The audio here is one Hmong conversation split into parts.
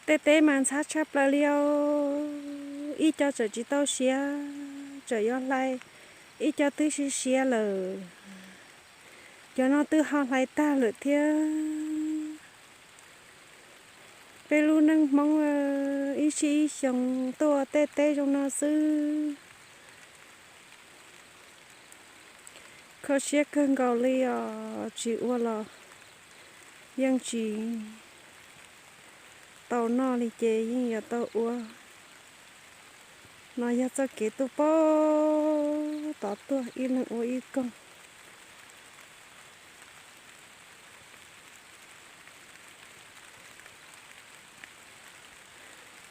Tej teb mas ntxhab tshaj plaws li os. Ib co tseem tsis tau siav, tseem yuav hlais, ib co twb siav siav lawm. Cov no twb ho hlais tag lawm thiab. Peb lub neej Hmoob ib sim ib xyoos tuaj ua tej teb zoo no xwb. Kho siab kawg nkaus li os, tsis ua los yeej tsis tau noj li ces yeej yuav tau ua. No yog txoj kev tuaj pab tod tuaj ib leeg ua ib koog.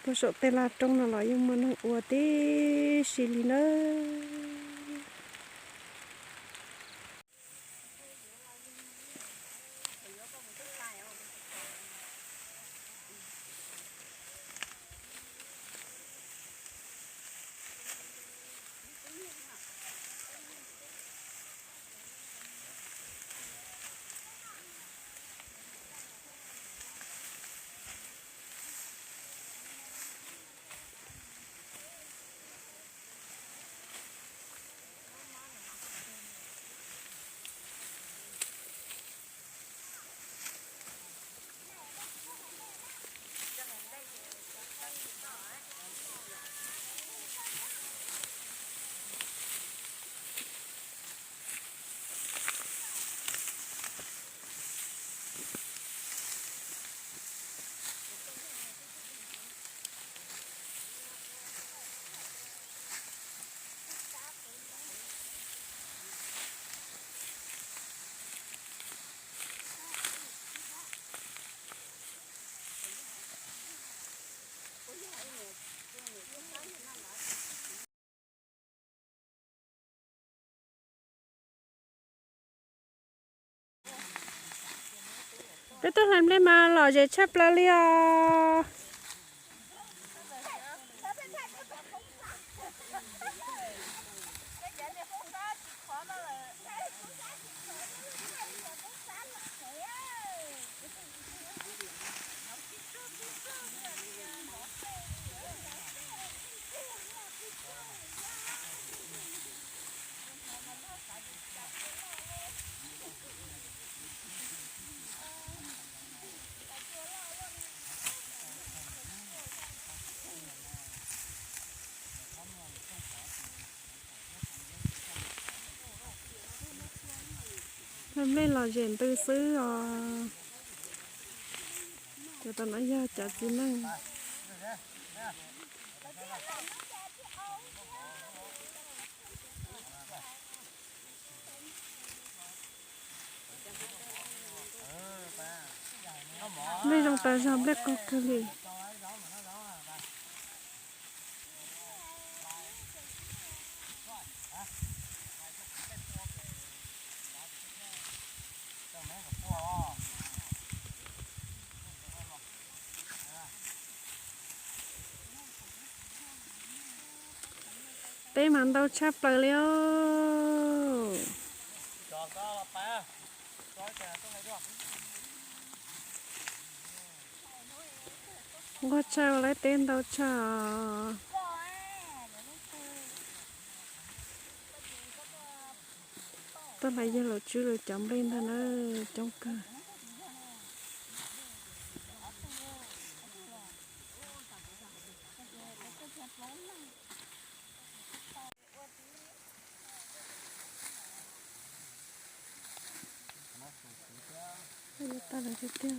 Puag saum tej laj roob no los yeej muaj neeg ua tib si li nawb. Peb tuaj hlais nplej mas lom zem tshaj plaws li os. Nplej lom zem ntws xwb os. Cov tom no yog cov txiv neej. Nplej zoo tas zog, nplej qaug kawg li. Teb mas ntau tshaj plaws li os. Nquag tshaj, lawv teb ntau tshaj. Tuaj hlais yawg Laus Tswb lawv cov nplej ntag na, coob kawg. Tag lawm tiag tiag.